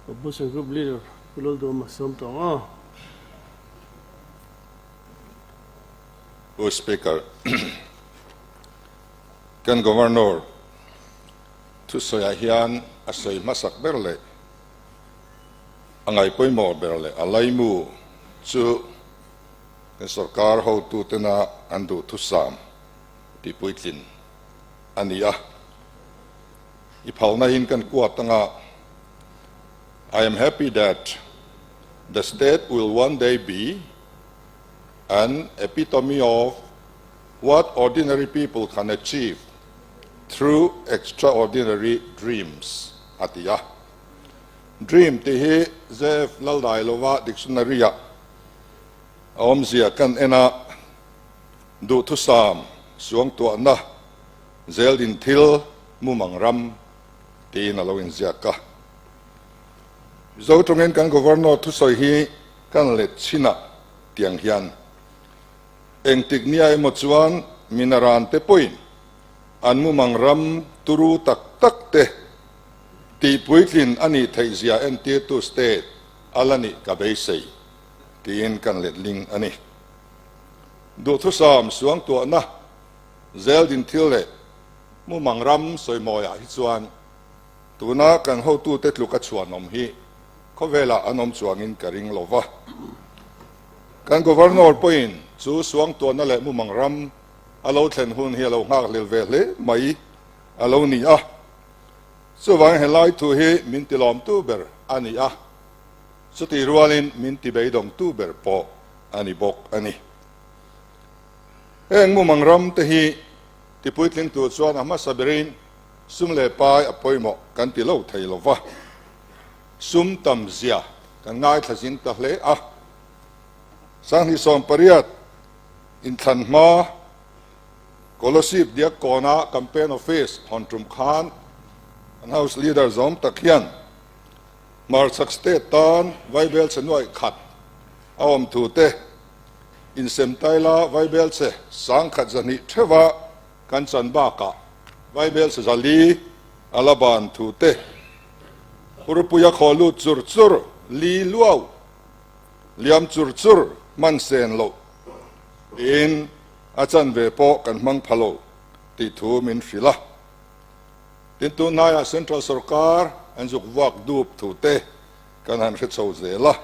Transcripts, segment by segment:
Opposition Group Leader Pu Lalduama Sawmtawng a. Pu Speaker, kan Governor thusawiah hian a sawi hmasak ber leh a ngaihpawimawh ber leh a laimu chu kan sorkar hotutena an duhthusam tihpuitlin a ni a. I phalna in kan kuat anga, I am happy that the state will one day be an epitome of what ordinary people can achieve through extraordinary dreams, a ti a. Dream tih hi JF Laldailova dictionary-ah a awmzia kan en a, duhthusam, suangtuahna, zeldin thil, mumang ram tiin a lo inziak a. Mizo tawngin kan Governor thusawi hi kan let chhinah tiang hian engtik nia emaw chuan minaran te pawhin an mumang ram turu tak tak te tihpuitlin a nih theih zia entirtu state a la nih ka beisei tiin kan letling a ni. Duhthusam suangtuahna zeldin thil leh mumang ram sawimawiah hi chuan tuna kan hotute tluka chhuanawm hi khawvelah an awm chuangin ka ring lo va. Kan Governor pawhin chu suangtuahna leh mumang ram a lo thlen hun hi a lo nghakhlel ve hle mai a lo ni a. Chuvangin helai thu hi min tilawmtu ber a ni a, chutih rualin min tibeidawngtu ber pawh a ni bawk a ni. Heng mumang ram te hi tipuitling tur chuan a hmasa berin sum leh pai a pawimawh kan ti lo thei lo va, sum tam zia kan ngaithla zing ta hle a. 2018 inthlan hma Kolasib Diakkawna campaign office hawn tum khan an House Leader zawm tak hian hmarchhak state tan vaibel che nuaih khat a awm thu te, insem taila vaibel che 10,000 200 theuha kan chan bakah vaibel che 400 a la ban thu te, Urpuia khaw lut chur chur li luau liam chur chur hman sen loh tiin a chanve pawh kan hmang pha lo tih thu min hrilh a. Tin, tunhnaiah Central sorkar an zuk vuak dup thu te kan han hre chho zel a.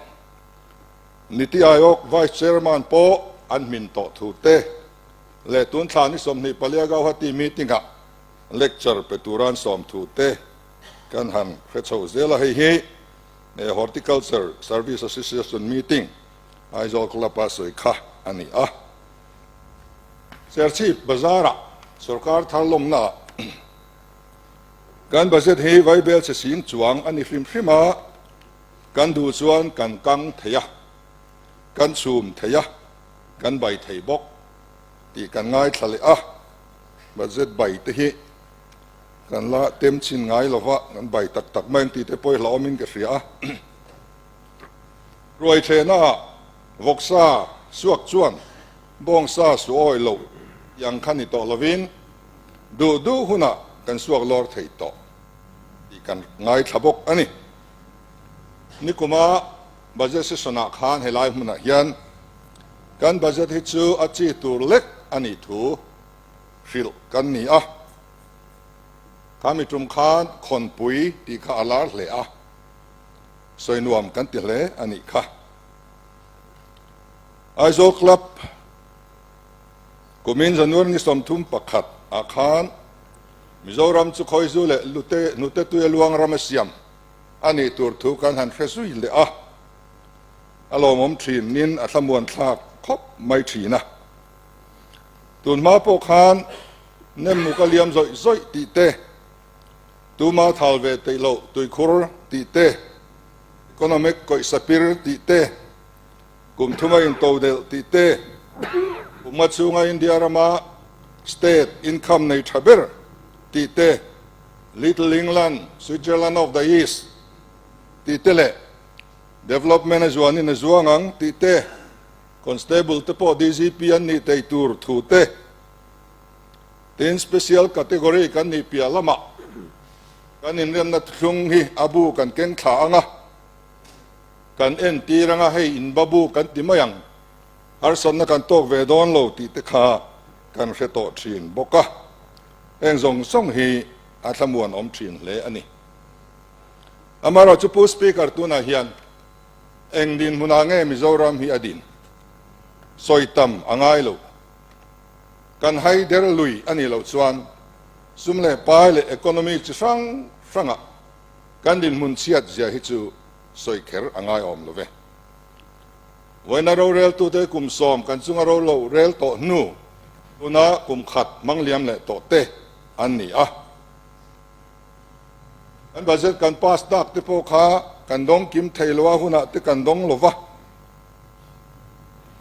Niti Aayog Vice Chairman pawh an hmin tawh thu te leh tun thla ni 24 Gauhati meeting-ah lecture pe tura an sawm thu te kan han hre chho zel a. Hei hi Horticulture Service Association meeting Aizawl Club-a sawi kha a ni a. Serchhip Bazar-ah sorkar thar lawmnaah kan budget hi vaibel che sing chuang a ni hrim hrim a, kan duh chuan kan kang thei a, kan chhum thei a, kan bai thei bawk tih kan ngaithla leh a, budget bai te hi kan la tem chin ngai lova, kan bai tak tak mai ang tih te pawh hi hlauhawmin ka hria a. Ruaithehnaah vawksa suak chuan bawngsa su awi lo yang kha ni tawh lovin duh duh hunah kan suak lawr thei tawh tih kan ngaithla bawk a ni. Nikuma budget session-ah khan helai hmunah hian kan budget hi chu a chi tur lek a nih thu hrilh kan ni a. Khami tum khan khawnpui tih kha a lar hle a. Sawi nuam kan ti hle a nih kha. Aizawl Club kumin January ni 31 ah khan Mizoram chu khawizu leh lute hnute tuia luang ram a siam a nih tur thu kan han hre zui leh a, a lawmawm thin nin a thlamuan thlak khawp mai thin a. Tun hma pawh khan nem muk a liam zawih zawih tih te, Tuma thal ve teih loh tuikhur tih te, economic kawihsapir tih te, kum thuma intodelh tih te, kuma chhunga India rama state income nei tha ber tih te, Little England, Switzerland of the East tih te leh development a zuanin a zuang ang tih te, constable te pawh DGP an nih thei tur thu te, Tin, special category kan nih piah lamah Kan inremna thlung hi a bu kan keng thla ang a, kan entir ang a, hei inba bu kan ti mai ang, harsatna kan tawk ve dawn lo tih te kha kan hre tawh thin bawk a, heng zawng zawng hi a thlamuan awm thin hle a ni. Amaherawhchu Pu Speaker tunah hian eng dinhmunah nge Mizoram hi a din? Sawi tam a ngai lo. Kan haider lui a nih loh chuan sum leh pai leh economy chi hrang hrangah kan dinhmun chhiat zia hi chu sawi kher a ngai awm lo ve. Vawiina roreltute kum sawm kan chunga ro lo rel tawh hnu tuna kum khat hmang liam leh tawh te an ni a. Kan budget kan pass tak te pawh kha kan dawng kim thei lo a, hunah te kan dawng lo va.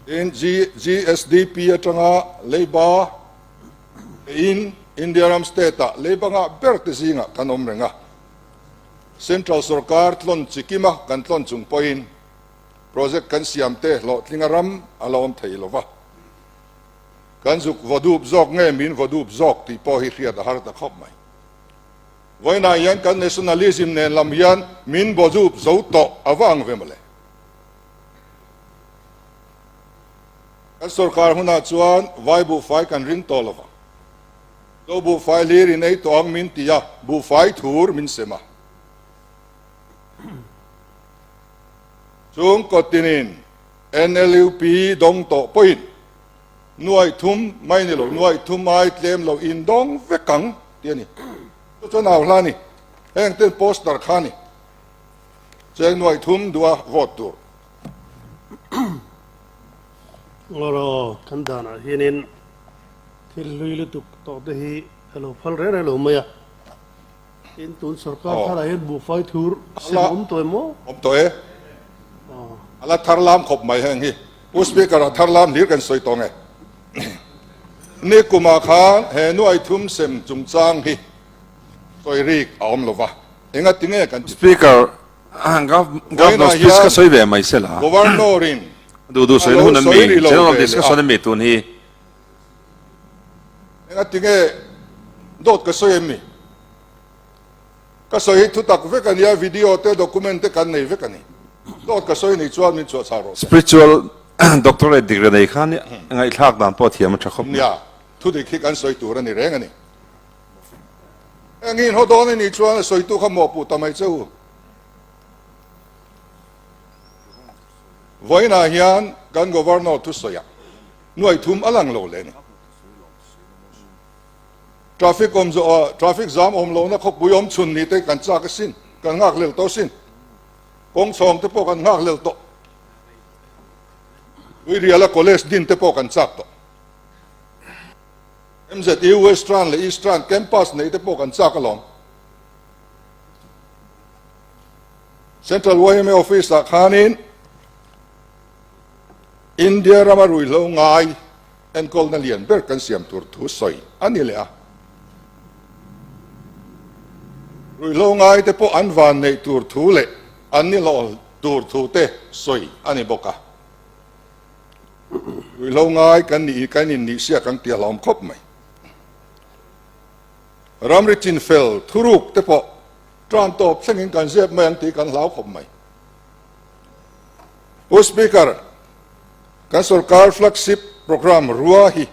Tin, GSDP atanga leiba in India ram state ah leiba ngah ber te zingah kan awm reng a. Central sorkar tlawn chi kima kan tlawn chung pawhin project kan siam te hlawhtlinga ram a la awm thei lo va. Kan zuk vaw dup zawk nge min vaw dup zawk tih pawh hi hriat a har ta khawp mai. Vawiinah hian kan nationalism nen lam hian min vaw dup zo tawh a va ang ve mawle. Kan sorkar hunah chuan vai buhfai kan ring tawh lo vang. Zo buhfai hlir in ei tawh ang min ti a, buhfai thur min sem a. Chung kawtinin NLUP dawng tawh pawhin nuai thum mai ni lo, nuai thum ai tlem lo in dawng vek ang ti a ni. Chu chuan au hla a ni. Heng ten poster kha a ni. Cheng nuai thum duha vote tur. Ngawraw kan danah hianin thil hlui lutuk tawh te hi a lo phal reng reng lo mai a. Tin, tun sorkar tharah hian buhfai thur sem awm tawh em aw? Awm tawh e. A la thar lam khawp mai heng hi. Pu Speaker, a thar lam hlir kan sawi tawh nge. Ni kumah khan he nuai thum sem chungchang hi sawi rik a awm lo va. Enga ti nge kan ti? Speaker, Governor speech ka sawi ve mai sela. Governor in Duh duh sawi na hun an mi, general discussion an mi tun hi. Enga ti nge dawt ka sawi em ni? Ka sawi hi thutak vek a nia, video te document te kan nei vek a ni. Dawt ka sawi nih chuan min chhuah chhah rawh se. Spiritual doctorate degree nei khan ngaihthlak dan pawh a thiam a tha khawp mai. Nia, thudik hi kan sawi tur a ni reng a ni. Engin haw dawn a nih chuan a sawitu kha mawhpuh ta mai che u. Vawiinah hian kan Governor thusawiah nuai thum a lang lo leh a ni. Traffic awm zawh traffic zam awm lohna khawpui awm chhun ni te kan chak asin, kan nghakhlel tawh asin. Kawng chhawng te pawh kan nghakhlel tawh. Tuiriala college din te pawh kan chak tawh. MZU Western leh Eastern campus neih te pawh kan chak alawm. Central YMA office ah khanin India rama ruihhlo ngai enkawlna lian ber kan siam tur thu sawi a ni leh a. Ruihhlo ngai te pawh an van neih tur thu leh an ni hlawh tur thu te sawi a ni bawk a. Ruihhlo ngai kan nih kan in nih siak ang tih a hlawm khawp mai. Ramri chinfel thuruk te pawh tran tawp thlengin kan zep mai ang tih kan hlau khawp mai. Pu Speaker, kan sorkar flagship program rua hi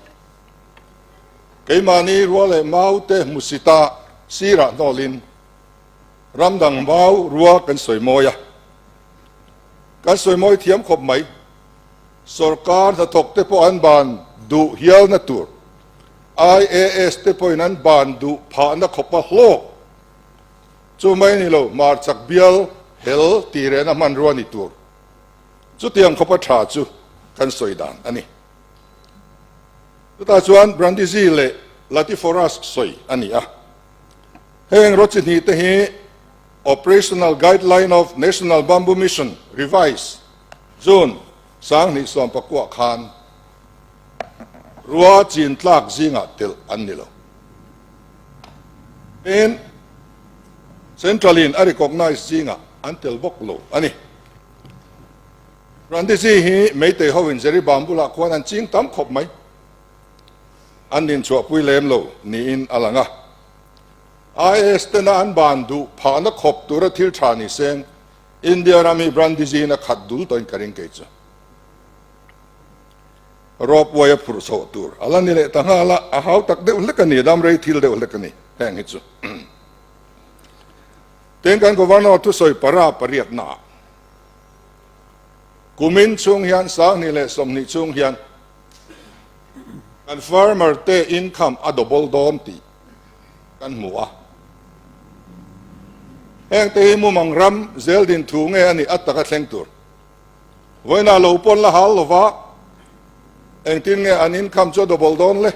keimahni rua leh mau te hmusita sirah hnawlin ramdang mau rua kan sawi mawi a. Kan sawi mawi thiam khawp mai. Sorkar hnathawk te pawh an ban duh hialna tur, IAS te pawhin an ban duh phahna khawpa hlawk chu mai ni lo, hmarchak bial hel tih rehna hmanrua ni tur. Chutiang khawpa tha chu kan sawi dan a ni. Chutah chuan Brandizzi leh Latiforas sawi a ni a. Heng rawt chi hnih te hi Operational Guideline of National Bamboo Mission, Revised, June 2019 khan rua chin tlak zingah telh an ni lo. Tin, Central in a recognise zingah an tel bawk lo a ni. Randisi hi Meitei hoin Jeribam bulah khuan an ching tam khawp mai. An inchhuahpui lem lo niin a lang a. IAS tena an ban duh phahna khawp tura thil tha ni seng India ram hi brandy zin a khat dul tawhin ka ring kei chu. Ropeway a phurh chhoh tur a la ni leh ta nghal a, a hau tak deuh hlek a ni, dam rei thil deuh hlek a ni heng hi chu. Tin kan Governor thusawi para pariatnaah kumin chhung hian 2020 chhung hian kan farmer te income a double dawn tih kan hmu a. Heng te hi mumang ram zel din thu nge a nih a taka thleng tur. Vawiinah lo pawn la hal lova engtin nge an income chu a double dawn le?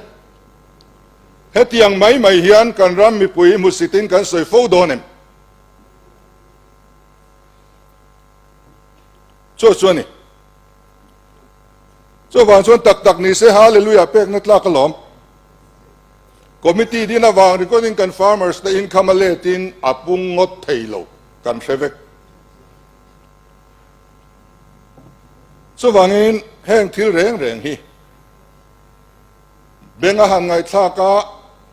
Hetiang mai mai hian kan ram mipui hmusitin kan sawi fo dawn em? Chu chu a ni. Chuvang chuan tak tak ni se Hallelujah pekna tlak alawm. Committee din avang ringawtin kan farmers te income a letin a pung ngawt thei lo kan hre vek. Chuvangin heng thil reng reng hi beng a han ngaihthlak a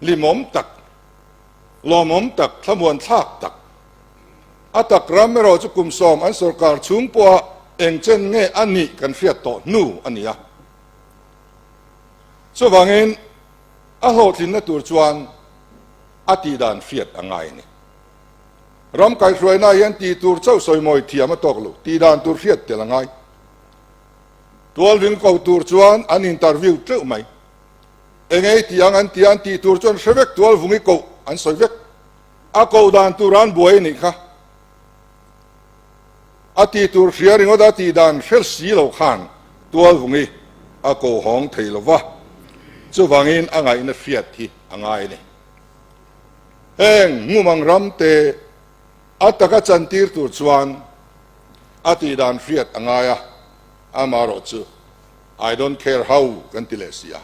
hlimawm tak, lawmawm tak, thlamuan thlak tak. A tak ram erawh chu kum sawm an sorkar chhung pawha eng chen nge a nih kan hriat tawh hnu a ni a. Chuvangin a hlawhtlinna tur chuan a tihdan hriat a ngai a ni. Ram kaihhruaina hian tih tur chauh sawimawi thiam a tawk lo, tihdan tur hriat tel a ngai. Tualving ko tur chuan an interview teuh mai. Engei tih ang an tia an tih tur chuan hre vek tualvungi koh an sawi vek. A koh dan tur an buai a nih kha. A tih tur hria ringawt a tih dan hre si lo khan tualvungi a ko hawng thei lo va, chuvangin a ngaihna hriat hi a ngai a ni. Heng ngumang ram te a taka chantir tur chuan a tih dan hriat a ngai a, amaherawh chu I don't care how kan ti leh si a.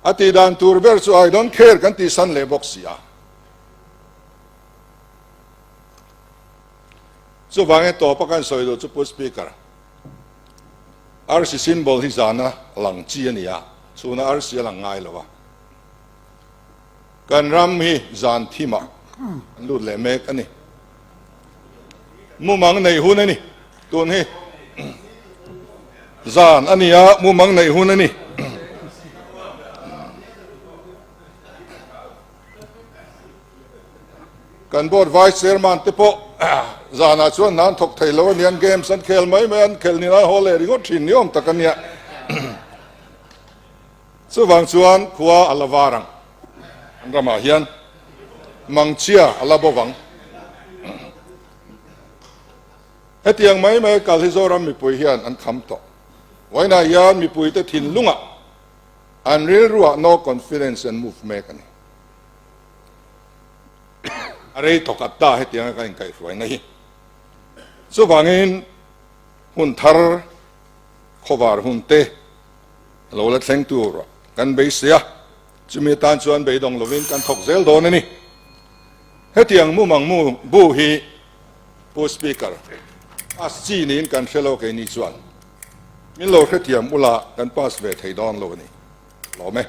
A tih dan tur ber chu I don't care kan tihsan leh bawk si a. Chuvangin tawpa kan sawi duh chu Pu Speaker, arsi symbol hi zana lang chi a ni a, chhuna arsi a lang ngai lo a. Kan ram hi zan thimah an lut leh mek a ni. Mumang neih hun a ni. Tun hi zan a ni a, mumang neih hun a ni. Kan board vice chairman te pawh zanah chuan hna an thawk thei lo a ni, an games an khel mai mai a, an khel ni lai haw leh ringawt thin ni awm tak a nia. Chuvang chuan khua a la var ang, an ramah hian mangchhia a la bo vang. Hetiang mai mai kal hi Zoram mipui hian an kham tawh. Vawiinah hian mipuite thinlungah an rilruah no confidence an move mek a ni. A rei thawk at ta hetianga ka inkaihhruaina hi. Chuvangin hun thar khawvar hun te lo la thleng tur kan beisei a, chumi atan chuan beidawng lovin kan thawk zel dawn a ni. Hetiang mumang mu bu hi Pu Speaker, pass chi niin kan hre lo keini chuan min lo hrethiam ula kan pass ve thei dawn lo a ni. Lawm e.